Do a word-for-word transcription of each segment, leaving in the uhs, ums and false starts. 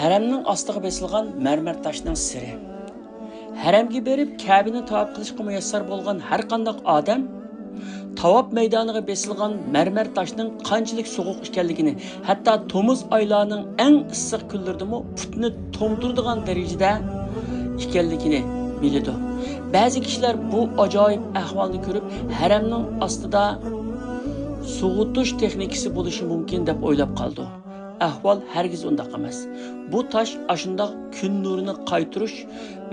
ھەرەمنىڭ ئاستىغا بېسىلغان مەرمەر تاشنىڭ سىرى. ھەرەمگە بېرىپ، كەبىنى تاۋاپ قىلىشقا مۇيەسسەر بولغان ھەر قانداق ئادەم تاۋاپ مەيدانىغا بېسىلغان مەرمەر تاشنىڭ قانچىلىك سوغۇق ئىكەنلىكىنى، ھەتتا تومۇز ئايلارنىڭ ئەڭ ئىسسىق كۈنلىرىدىمۇ پۇتنى توڭدۇرىدىغان دەرىجىدە ئىكەنلىكىنى بىلىدۇ. بەزى كىشىلەر بۇ ئاجايىپ ئەھۋالنى كۆرۈپ، ھەرەمنىڭ ئاستىدا سوغۇتۇش تېخنىكىسى بولۇشى مۇمكىن دەپ ئويلاپ قالىدۇ. ئەھۋال ھەرگىز ئۇنداق ئەمەس. بۇ تاش ئاشۇنداق كۈن نۇرىنى قايتۇرۇش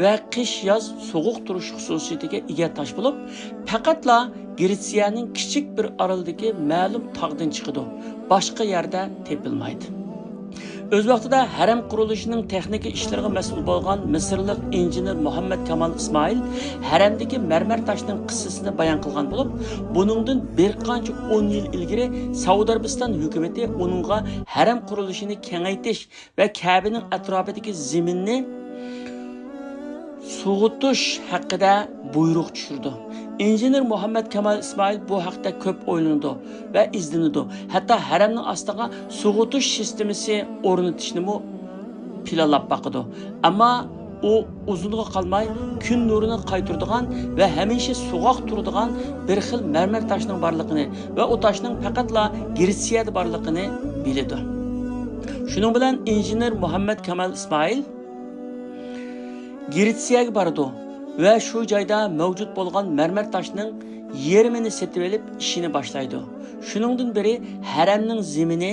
ۋە قىش-ياز سوغۇق تۇرۇش خۇسۇسىيىتىگە ئىگە تاش بولۇپ، پەقەتلا گرېتسىيەنىڭ كىچىك بىر ئارىلىدىكى مەلۇم تاغدىن چىقىدۇ، باشقا يەردە تېپىلمايدۇ. ئۆز ۋاقتىدا ھەرەم قۇرۇلۇشىنىڭ تېخنىكا ئىشلىرىغا مەسئۇل بولغان مىسىرلىق ئىنژېنېر مۇھەممەد كامال ئىسمائىل ھەرەمدىكى مەرمەر تاشنىڭ قىسسىسىنى بايان قىلغان بولۇپ، بۇنىڭدىن بىر قانچە ئون يىل ئىلگىرى سەئۇدى ئەرەبىستان ھۆكۈمىتى ئۇنىڭغا ھەرەم قۇرۇلۇشىنى كېڭەيتىش ۋە كەبىنىڭ ئەتراپىدىكى زېمىننى سوغۇتۇش ھەققىدە بۇيرۇق چۈشۈرىدۇ. ئىنژېنېر مۇھەممەد كامال ئىسمائىل بۇ ھەقتە كۆپ ئويلىنىدۇ ۋە ئىزدىنىدۇ. ھەتتا ھەرەمنىڭ ئاستىغا سوغۇتۇش سىستېمىسى ئورنىتىشنىمۇ پىلانلاپ باقىدۇ. ئەمما ئۇ ئۇزۇنغا قالماي كۈن نۇرىنى قايتۇرىدىغان ۋە ھەمىشە سوغۇق تۇرىدىغان بىر خىل مەرمەر تاشنىڭ بارلىقىنى ۋە ئۇ تاشنىڭ پەقەتلا گرېتسىيەدە بارلىقىنى بىلىدۇ. شۇنىڭ بىلەن ئىنژېنېر مۇھەممەد كامال ئىسمائىل گرېتسىيەگە بارىدۇ ۋە شۇ جايدا مەۋجۇت بولغان مەرمەر تاشنىڭ يېرىمىنى سېتىۋېلىپ ئىشىنى باشلايدۇ. شۇنىڭدىن بېرى ھەرەمنىڭ زېمىنى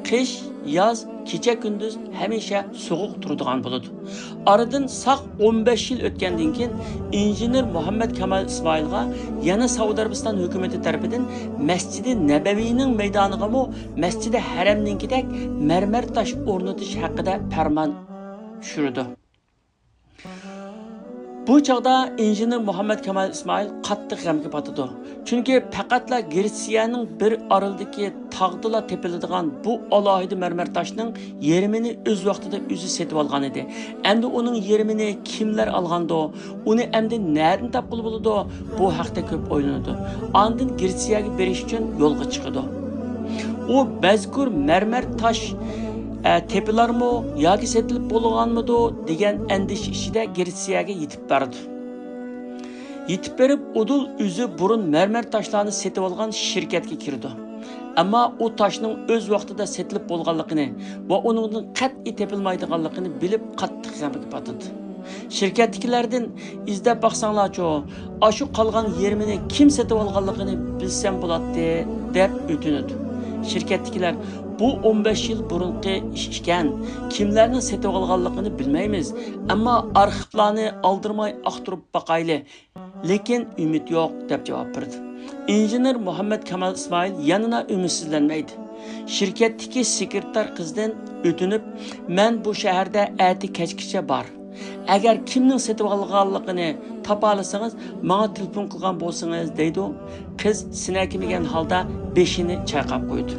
قىش، ياز، كېچە-كۈندۈز ھەمىشە سوغۇق تۇرىدىغان بولىدۇ. ئارىدىن ساق ئون بەش يىل ئۆتكەندىن كېيىن، ئىنژېنېر مۇھەممەد كامال ئىسمائىلغا يەنە سەئۇدى ئەرەبىستان ھۆكۈمىتى تەرىپىدىن مەسچىدى نەبەۋىنىڭ مەيدانىغىمۇ مەسچىدى ھەرەمنىڭكىدەك مەرمەر تاش ئورنىتىش ھەققىدە پەرمان چۈشۈرىدۇ. بۇ چاغدا ئىنژېنېر مۇھەممەد كامال ئىسمائىل قاتتىق غەمگە پاتىدۇ. چۈنكى پەقەتلا گرېتسىيەنىڭ بىر ئارىلىدىكى تاغدىلا تېپىلىدىغان بۇ ئالاھىدە مەرمەر تاشنىڭ يېرىمىنى ئۆز ۋاقتىدا ئۆزى سېتىۋالغان ئىدى. ئەمدى ئۇنىڭ يېرىمىنى كىملەر ئالغاندۇ؟ ئۇنى ئەمدى نەدىن تاپقىلى بولىدۇ؟ بۇ ھەقتە كۆپ ئويلىنىدۇ. ئاندىن گرېتسىيەگە بېرىش ئۈچۈن يولغا چىقىدۇ. ئۇ مەزكۇر مەرمەر تاش، ئە، تېپىلارمۇ ياكى سېتىلىپ بولغانمىدۇ دېگەن ئەندىشە ئىچىدە گرېتسىيەگە يېتىپ بارىدۇ. يېتىپ بېرىپ، ئۇدۇل ئۆزى بۇرۇن مەرمەر تاشلارنى سېتىۋالغان شىركەتكە كىرىدۇ. ئەمما ئۇ تاشنىڭ ئۆز ۋاقتىدا سېتىلىپ بولغانلىقىنى ۋە ئۇنىڭدىن قەتئىي تېپىلمايدىغانلىقىنى بىلىپ، قاتتىق غەمگە پاتىدۇ. شىركەتتىكىلەردىن، «ئىزدەپ باقساڭلارچۇ، ئاشۇ قالغان يېرىمىنى كىم سېتىۋالغانلىقىنى بىلسەم بولاتتى» دەپ ئۆتۈنىدۇ. شىركەتتىكىلەر، «بۇ ئون بەش يىل بۇرۇنقى ئىش ئىكەن، كىملەرنىڭ سېتىۋالغانلىقىنى بىلمەيمىز، ئەمما ئارخىپلارنى ئالدىرىماي ئاختۇرۇپ باقايلى، لېكىن ئۈمىد يوق» دەپ جاۋاب بېرىدۇ. ئىنژېنېر مۇھەممەد كامال ئىسمائىل يەنىلا ئۈمىدسىزلەنمەيدۇ. شىركەتتىكى سېكرېتار قىزدىن ئۆتۈنۈپ، «مەن بۇ شەھەردە ئەتە كەچكىچە بار. ئەگەر كىمنىڭ سېتىۋالغانلىقىنى تاپالىسىڭىز، ماڭا تېلېفون قىلغان بولسىڭىز» دەيدۇ. قىز سىنەكىمىگەن ھالدا بېشىنى چايقاپ قويىدۇ.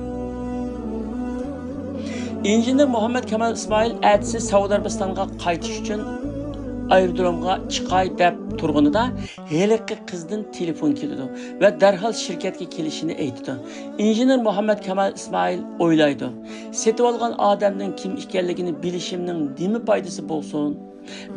ئىنژېنېر مۇھەممەد كامال ئىسمائىل ئەتىسى سەئۇدى ئەرەبىستانغا قايتىش ئۈچۈن ئايرودرومغا چىقاي دەپ تۇرغىنىدا، ھېلىقى قىزدىن تېلېفون كېلىدۇ ۋە دەرھال شىركەتكە كېلىشىنى ئېيتىدۇ. ئىنژېنېر مۇھەممەد كامال ئىسمائىل ئويلايدۇ، «سېتىۋالغان ئادەمنىڭ كىم ئىكەنلىكىنى بىلىشىمنىڭ نېمە پايدىسى بولسۇن؟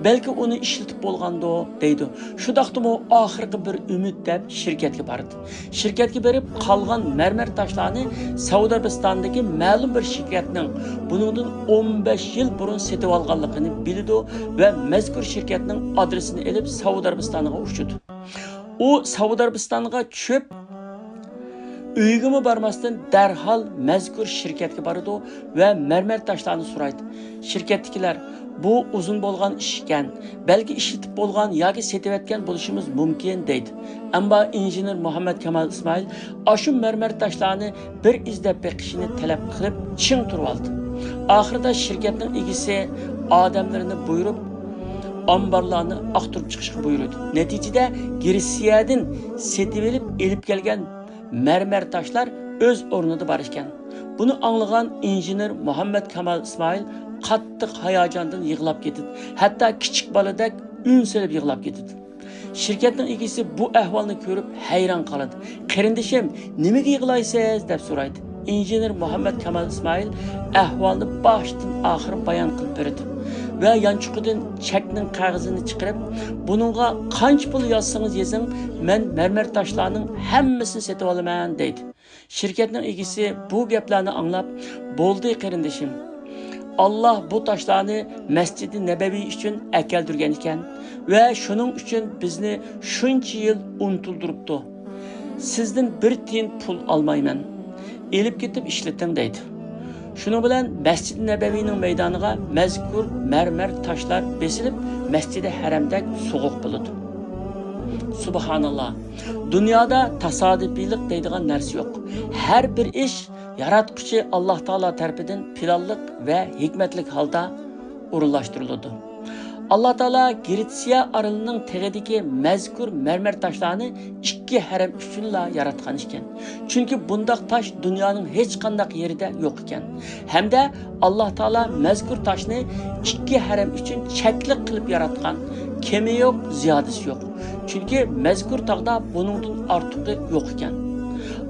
بەلكى ئۇنى ئىشلىتىپ بولغاندۇ» دەيدۇ. شۇنداقتىمۇ ئاخىرقى بىر ئۈمىد دەپ شىركەتكە بارىدۇ. شىركەتكە بېرىپ، قالغان مەرمەر تاشلارنى سەئۇدى ئەرەبىستاندىكى مەلۇم بىر شىركەتنىڭ بۇنىڭدىن ئون بەش يىل بۇرۇن سېتىۋالغانلىقىنى بىلىدۇ ۋە مەزكۇر شىركەتنىڭ ئادرېسىنى ئېلىپ، سەئۇدى ئەرەبىستانىغا ئۇچىدۇ. ئۇ سەئۇدى ئەرەبىستانغا چۈشۈپ، ئۆيىگىمۇ بارماستىن، دەرھال مەزكۇر شىركەتكە بارىدۇ ۋە مەرمەر تاشلارنى سورايدۇ. شىركەتتىكىلەر، «بۇ ئۇزۇن بولغان ئىش ئىكەن، بەلكى ئىشلىتىپ بولغان ياكى سېتىۋەتكەن بولۇشىمىز مۇمكىن» دەيدۇ. ئەمما ئىنژېنېر مۇھەممەد كامال ئىسمائىل ئاشۇ مەرمەر تاشلارنى بىر ئىزدەپ بېقىشنى تەلەپ قىلىپ، چىڭ تۇرۇۋالدى. ئاخىرىدا شىركەتنىڭ ئىگىسى ئادەملىرىنى بۇيرۇپ، ئامبارلارنى ئاختۇرۇپ چىقىشقا بۇيرۇدى. نەتىجىدە، گرېتسىيەدىن سېتىۋېلىپ ئېلىپ كەلگەن مەرمەر تاشلار ئۆز ئورنىدا بار ئىكەن. بۇنى ئاڭلىغان ئىنژېنېر مۇھەممەد كامال ئىسمائىل قاتتىق ھاياجاندىن يىغلاپ كېتىدۇ. ھەتتا كىچىك بالىدەك ئۈن سېلىپ يىغلاپ كېتىدۇ. شىركەتنىڭ ئىگىسى بۇ ئەھۋالنى كۆرۈپ ھەيران قالىدۇ. «قېرىندىشىم، نېمىگە يىغلايسىز؟» دەپ سورايدۇ. ئىنژېنېر مۇھەممەد كامال ئىسمائىل ئەھۋالنى باشتىن ئاخىر بايان قىلىپ بېرىدۇ ۋە يانچۇقىدىن چەكنىڭ قەغىزىنى چىقىرىپ، بۇنىڭغا قانچە پۇل يازسىڭىز يېزىڭ، مەن مەرمەر تاشلارنىڭ ھەممىسىنى سېتىۋالىمەن، دەيدۇ. شىركەتنىڭ ئىگىسى بۇ گەپلەرنى ئاڭلاپ، بولدى قېرىندىشىم، ئاللاھ بۇ تاشلارنى مەسجىدى نەبەۋى ئۈچۈن ئەكەلدۈرگەن ئىكەن ۋە شۇنىڭ ئۈچۈن بىزنى شۇنچە يىل ئۇنتۇلدۇرۇپتۇ. سىزدىن بىر تىيىن پۇل ئالمايمەن. ئېلىپ كېتىپ ئىشلىتىڭ، دەيدۇ. شۇنىڭ بىلەن مەسجىدى نەبەۋىنىڭ مەيدانىغا مەزكۇر مەرمەر تاشلار بېسىلىپ، مەسجىدى ھەرەمدەك سوغۇق بولىدۇ. سۇبھاناللا. دۇنيادا تاسادىپىيلىق دەيدىغان نەرسە يوق. ھەر بىر ئىش ياراتقۇچى ئاللاھ تائالا تەرىپىدىن پىلانلىق ۋە ھېكمەتلىك ھالدا ئورۇنلاشتۇرۇلىدۇ. ئاللاھ تائالا گرېتسىيە ئارىلىنىڭ تېغىدىكى مەزكۇر مەرمەر تاشلارنى ئىككى ھەرەم ئۈچۈنلا ياراتقان ئىكەن. چۈنكى بۇنداق تاش دۇنيانىڭ ھېچقانداق يېرىدە يوق ئىكەن. ھەمدە ئاللاھ تائالا مەزكۇر تاشنى ئىككى ھەرەم ئۈچۈن چەكلىك قىلىپ ياراتقان. كېمى يوق، زىيادىسى يوق. چۈنكى مەزكۇر تاغدا بۇنىڭدىن ئارتۇقى يوق ئىكەن.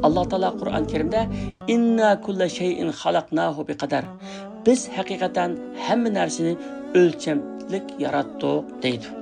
ئاللاھ تائالا قۇرئان كەرىمدە، «ئىننا كۇللە شەيئىن خەلەقناھۇ بىقەدەر.» بىز ھەقىقەتەن ھەممە نەرسىنى ئۆلچەملىك ياراتتۇق، دەيدۇ.